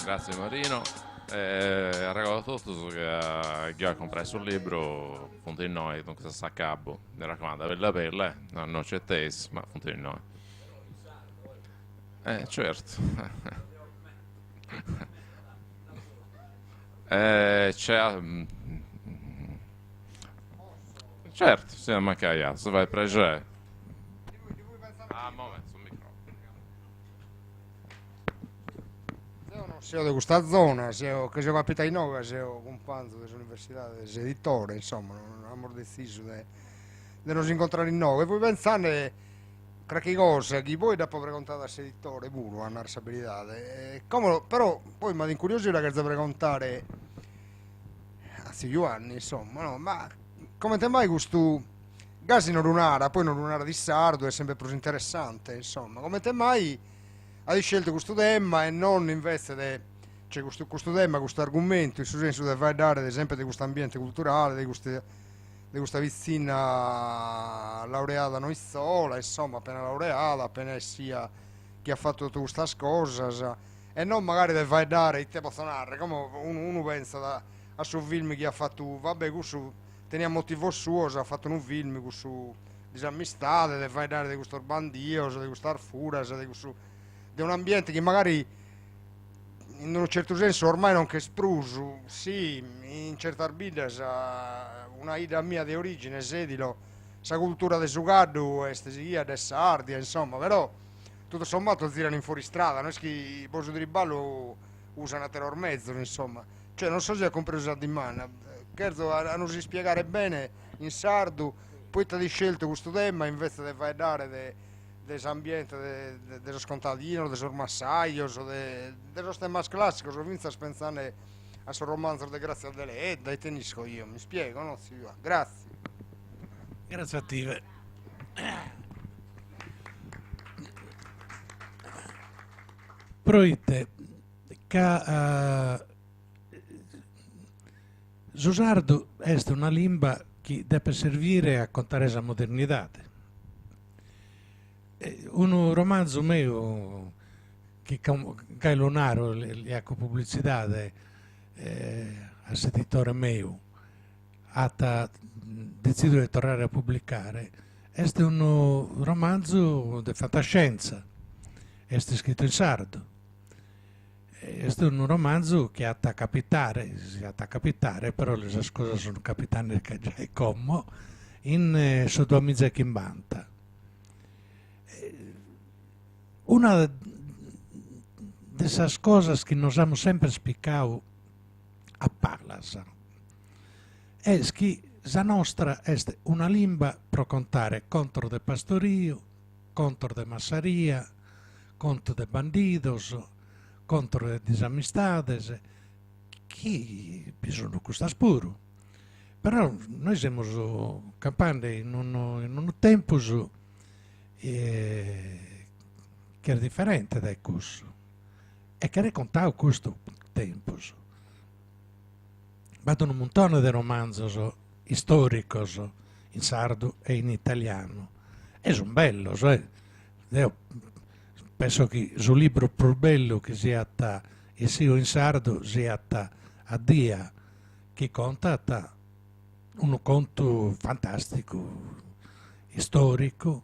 Grazie Marino. E arregodo a totus ca chi 'olit comporai su libru funt innoi, duncas a s'acabu, mi raccomando, a bella bella, no no acetteis, ma funt innoi. Eh certu. Eh c'è Certu, si no mancaiat, si fait prexeri. Ah, momentu, su microfono. Deo non seo de custa zona, seo, che seo capitadu inoghe ca seo cumpanzu de s'universidade de s'editore, insomma, amus detzisu de de nos incontrare inoghe e fui pensende Cracchi cosa chi poi dd'apo pregontada a s'editore puru, a narrer sa beridade, e como però poi m'at incuriosidu e cherzo pregontare a tziu Juanni, insomma, no, ma comente mai custu, gasi no ddu narat, poi no ddu narat in sardu, est sempre prus interessante, insomma, comente mai at sceltu custu tema e non invece de, cioè custu custu tema, custu argumentu, in su sensu de faeddare de sempre de custu ambiente culturale, de custu de custa pitzinna laureada no issola, insomma appena laureada, appena essia chi at fatu totu custas cosas, e non magari de faeddare, ite potzo narrer, como unu unu pensat a su film chi at fatu, va bè cussu teniat motivos suos, at fatu unu film cussu disamistade, de faeddare de custos bandios, de custas furas, de cussu de un'ambiente chi magari in unu certu sensu ormai non ch'est prus, si in certas biddas, una 'idda mia de origine, Sedilo, sa cultura de su caddu est sighia de s'Ardia, insomma, però tutto sommato ziran in fuoristrada, no est chi po su triballu usan ateros mezos, insomma, cioè non so si at cumpresu sa dimanda, cherzo a nos ispiegare bene in sardu poita at isceltu custu tema invece de faeddare de de s'ambiente de de sos contadinos, de sos massajos, de de sos temas classicos, fintzas pentzande a sos romanzos de Grazia Deledda, ite nd'isco io, mi spiego, no tziu Juanni? Gratzie. Gratzie a tive. Proite ca su sardu est una limba chi depet servire a contare sa modernidade. Unu romanzu meu, chi gai lu naro, li 'aco publitzidade a s'editore meu, at detzidiu de torrare a publicare, est unu romanzu de fantascienza, est iscritu in sardu, est unu romanzu chi at a capitare, si at a capitare, però sas cosas sunt capitende giai como, in su duamiza e chimbanta. Una de sas cosas chi nos amus semper picadu a palas est chi sa nostra est una limba pro contare contos de pastoriu, contos de massaria, contos de bandidos, contos de disamistades, chi bi sunt custas puru. Però nois semus campende in unu in unu tempus chi est diferente dae cussu e cheret contadu custu tempus. B'at unu muntone de romanzos istoricos in sardu e in italianu e sun bellos eh, deo penso chi su libru prus bellu chi siat essiu in sardu siat Addia chi contat unu contu fantasticu, istoricu,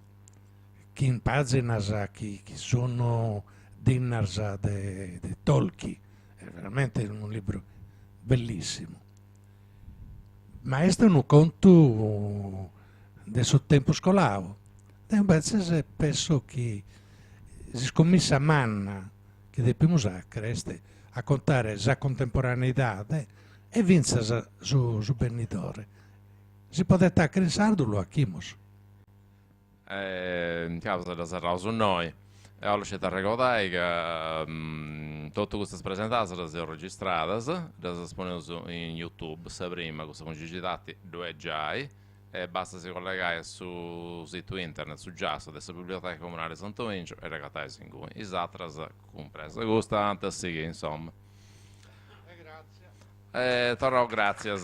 chin paginas chi chi sun dignas de de Tolkien, est veramente unu libru bellissimu, ma est unu contu de su tempus colau, deo imbetzes penso chi s'iscummissa manna chi depimus 'achere est a contare sa contemporaneidade e fintzas su su bennidore. Si podet 'achere in sardu lu 'achimus. E incapas dda serraus innoi. E 'ollu sceti arregodai ca totu custas presentadas ddas eus registradas, ddas poneus in YouTube, sa prima, cussa cun Gigi Tatti, ddu est giai, e bastat si collegai a su situ internet, su giassu de sa Biblioteca Comunale Santu 'Engiu e dd'agatais inguni. Is atras, cumpresa custa, ant a sighiri, insoma. E torraus gràtzias.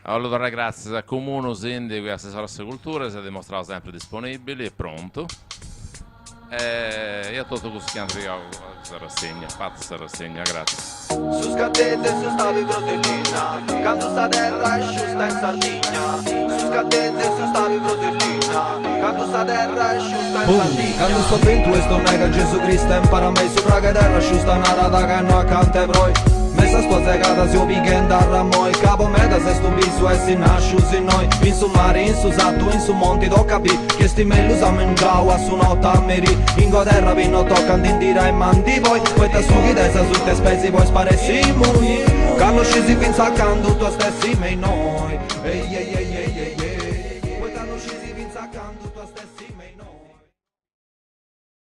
Bollu torrai gràtzias a Comunu, Sìndigu e Assessori a sa Cultura, s'est dimostrau sempri disponìbili e prontu. E a totu cussus chi ant pigau sa rassigna, fatu sa rassigna. Gràtzias. Su scatteddu e su stadu in Frottellina Candu sa terra est sciusta in Sardigna Su scatteddu e su stadu in Frottellina Candu sa terra est sciusta in Sardigna Candu su bentu est donai ca Gesù Cristu impara mei subra che terra sciusta narat ca no acanta 'e proi Me sas tuas segadas seu pighendi a ramoi Ca po medas est unu bisu essi nascius innoi In su mari, in su satu, in su monti toca bi Chi est mellus a mengiau a su noti a merì In goterra bi no tocat indira e mandi poi Poita su chi teis asuta is peis poi sparessi immoi Ca no scisi finzas a candu tu as essi me innoi Ei ei ei ei ei.